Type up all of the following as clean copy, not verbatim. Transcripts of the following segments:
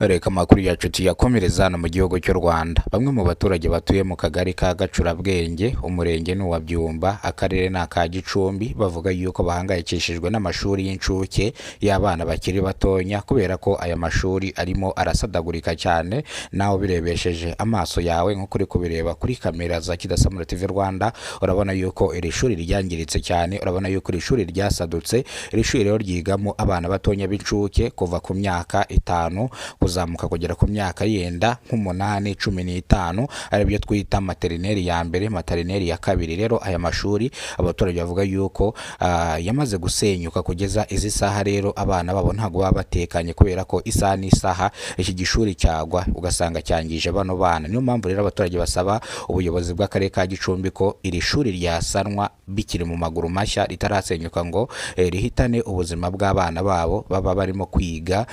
Reka amakuru yacu tuyakomereza hano mu gihugu cy'u Rwanda. Bamwe mu baturage batuye mu kagari ka Gacurabwenge, umurenge ni uwa Byumba, akarere ni aka Gicumbi, bavuga yuko bahangayikishijwe n'amashuri y'incuke y'abana bakiri batonya kubera ko aya mashuri arimo arasadagurika cyane. Nawe ubirebesheje amaso yawe nk'uko uri kubireba kuri kamera za Kidasamura TV Rwanda, urabona yuko iri shuri ryangiritse cyane, urabona yuko iri shuri ryasadutse. Iri shuri rero ryigamo abana batonya b'incuke kuva ku myaka 5 kuzamuka kugera ku myaka yenda nk'umunani, 15, aribyo twita materineri ya mbere, materineri ya kabiri. Rero aya mashuri abaturage bavuga yuko yamaze gusenyuka kugeza izi saha. Rero abana babo ntabwo baba batekanye kubera ko isaha n'isaha iki gishuri cyagwa ugasanga cyangije bano bana. Niyo mpamvu rero abaturage basaba ubuyobozi bw'akarere ka Gicumbi ko iri shuri ryasanwa bikiri mu maguru mashya, ritarasenyuka ngo rihitane ubuzima bw'abana babo baba barimo kwiga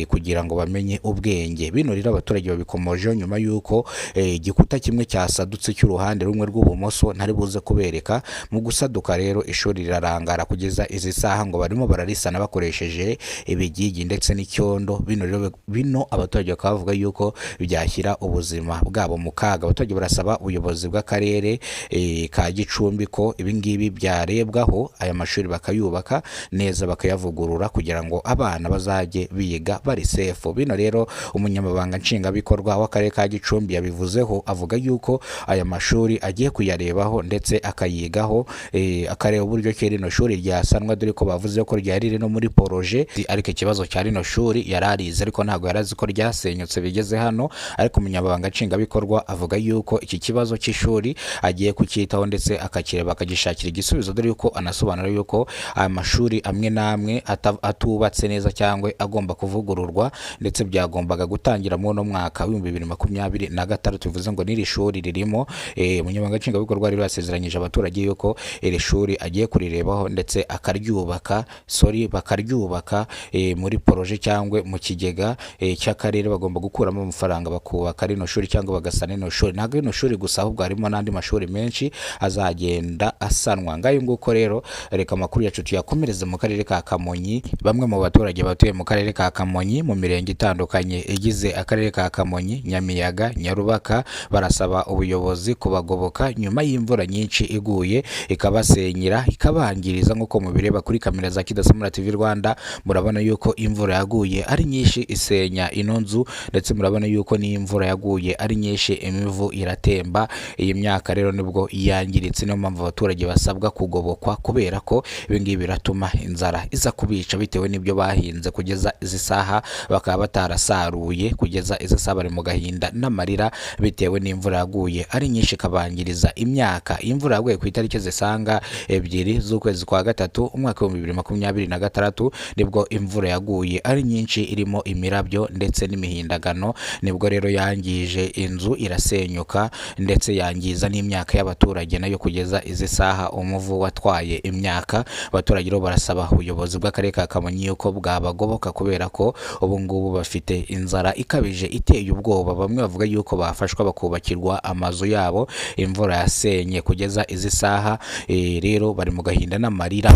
kugira ngo bamenye ubwenge. Bino rero abaturage babikomojeho nyuma y'uko igikuta kimwe cyasadutse cy'uruhande rumwe rw'ubumoso, ntari buze kubereka. Mu gusaduka rero ishuri rirarangara kugeza izi saha ngo barimo bararisana bakoresheje ibigigi ndetse n'icyondo. Bino rero bino abaturage bakaba bavuga yuko byashyira ubuzima bwabo mu kaga. Abaturage barasaba ubuyobozi bw'akarere ka Gicumbi ko ibi ngibi byarebwaho, aya mashuri bakayubaka neza, bakayavugurura kugira ngo abana bazajye biga bari sefu. Bino rero umunyamabanga nshingwabikorwa w'akarere ka Gicumbi yabivuzeho, avuga yuko aya mashuri agiye kuyarebaho ndetse akayigaho, akareba uburyo ki rino shuri ryasanwa, dore ko bavuze ko ryari riri no muri poroje. Ariko ikibazo cya rino shuri yari arizi, ariko ntabwo yari azi ko ryasenyutse bigeze hano. Ariko umunyamabanga nshingwabikorwa avuga yuko iki kibazo cy'ishuri agiye kucyitaho ndetse akakireba, akagishakira igisubizo, dore yuko anasobanura yuko aya mashuri amwe n'amwe atubatse neza cyangwa agomba kuvugururwa, ndetse byagombaga gutangira muri uno mwaka w'2026. Bivuze ngo n'iri shuri ririmo. Umunyamabanga nshingwabikorwa rero yasezeranyije abaturage yuko iri shuri agiye kurirebaho ndetse akaryubaka, sorry, bakaryubaka muri poroje cyangwa mu kigega cy'akarere. Bagomba gukuramo amafaranga bakubaka rino shuri cyangwa bagasana rino shuri. Ntabwo rino shuri gusa, ahubwo harimo n'andi mashuri menshi azagenda asanwa. Ngayo nguko rero, reka amakuru yacu tuyakomereze mu karere ka Kamonyi. Bamwe mu baturage batuye mu karere ka Kamonyi, mu mirenge itandukanye igize akarere ka Kamonyi, Nyamiyaga, Nyarubaka, barasaba ubuyobozi kubagoboka nyuma y'imvura nyinshi iguye ikabasenyera, ikabangiriza. Nk'uko mubireba kuri kamera za Kidasamura TV Rwanda, murabona yuko imvura yaguye ari nyinshi isenya ino nzu, ndetse murabona yuko n'imvura yaguye ari nyinshi imivu iratemba. Iyi myaka rero nibwo yangiritse. Niyo mpamvu abaturage basabwa kugobokwa, kubera ko ibi ngibi biratuma inzara iza kubica bitewe n'ibyo bahinze kugeza izi saha bakaba batarasaruye. Kugeza izi saha bari mu gahinda n'amarira bitewe n'imvura yaguye ari nyinshi ikabangiriza imyaka. Iyi mvura yaguye ku itariki zisaga 2 z'ukwezi kwa gatatu umwaka w'2026, nibwo imvura yaguye ari nyinshi irimo imirabyo ndetse n'imihindagano. Nibwo rero yangije inzu irasenyuka, ndetse yangiza n'imyaka y'abaturage nayo. Kugeza izi saha umuvu watwaye imyaka. Abaturage rero barasaba ubuyobozi bw'akarere ka Kamonyi yuko bwabagoboka, kubera ko ubu ngubu bafite inzara ikabije iteye ubwoba. Bamwe bavuga yuko bafashwa bakubakirwa amazu yabo imvura yasenye. Kugeza izi saha rero bari mu gahinda n'amarira.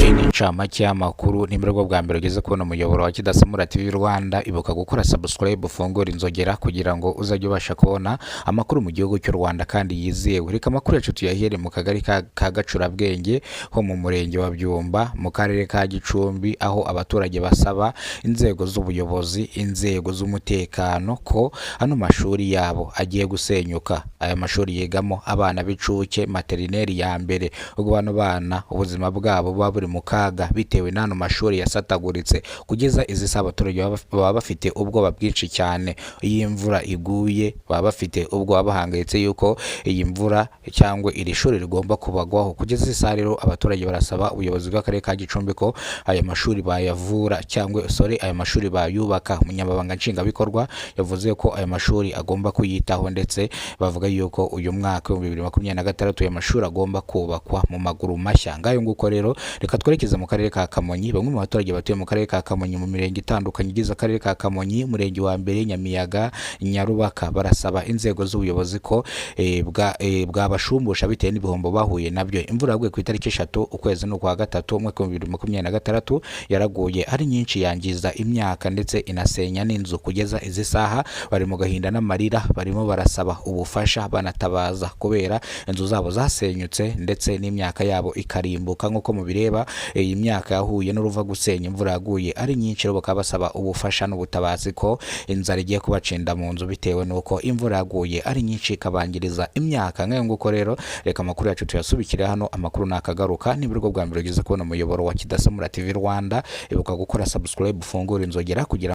Iyi ni incamake y'amakuru. Nimba aribwo bwa mbere ugeze kubona umuyoboro wa Kidasamura TV Rwanda, ibuka gukora subscribe, ufungure inzogera kugira ngo uzajye ubasha kubona amakuru mu gihugu cy'u Rwanda kandi yizewe. Reka amakuru yacu tuyahere mu kagari ka Gacurabwenge ho mu murenge wa Byumba mu karere ka Gicumbi, aho abaturage basaba inzego z'ubuyobozi, inzego z'umutekano ko ano mashuri yabo agiye gusenyuka. Aya mashuri yigamo abana b'incuke, materineri ya mbere. Ubwo bano bana ubuzima bwabo buba buri mu kaga bitewe n'ano mashuri yasataguritse. Kugeza izi saha abaturage baba bafite ubwoba bwinshi cyane. Iyo imvura iguye baba bafite ubwoba, bahangayitse yuko iyi mvura cyangwa iri shuri rigomba kubagwaho. Kugeza izi saha rero abaturage barasaba ubuyobozi bw'akarere ka Gicumbi ko aya mashuri bayavura cyangwa, sorry, aya mashuri bayubaka. Umunyamabanga nshingwabikorwa yavuze ko aya mashuri agomba kuyitaho, ndetse bavuga yuko uyu mwaka w'2026 aya mashuri agomba kubakwa mu maguru mashya. Ngayo nguko rero. Reka twerekeze mu karere ka Kamonyi. Bamwe mu baturage batuye mu karere ka Kamonyi mu mirenge itandukanye igize akarere ka Kamonyi, umurenge wa mbere Nyamiyaga, Nyarubaka, barasaba inzego z'ubuyobozi ko bwabashumbusha bitewe n'ibihombo bahuye nabyo. Imvura yaguye ku itariki 3 ukwezi n'ukwa gatatu umwaka 2026 yaraguye ari nyinshi, yangiza imyaka ndetse inasenya n'inzu. Kugeza izi saha bari mu gahinda n'amarira, barimo barasaba ubufasha banatabaza kubera inzu zabo zasenyutse ndetse n'imyaka yabo ikarimbuka. Nk'uko mubireba, iyi myaka yahuye n'uruva gusenya, imvura yaguye ari nyinshi, rero bakaba basaba ubufasha n'ubutabazi ko inzara igiye kubacinda mu nzu bitewe n'uko imvura yaguye ari nyinshi ikabangiriza imyaka. Nk'ayo nguko rero, reka amakuru yacu tuyasubikire hano. Amakuru nakagaruka. Niba aribwo bwa mbere ugeze kubona umuyoboro wa Kidasamura TV Rwanda, ibuka gukora subscribe, ufungure inzogera kugira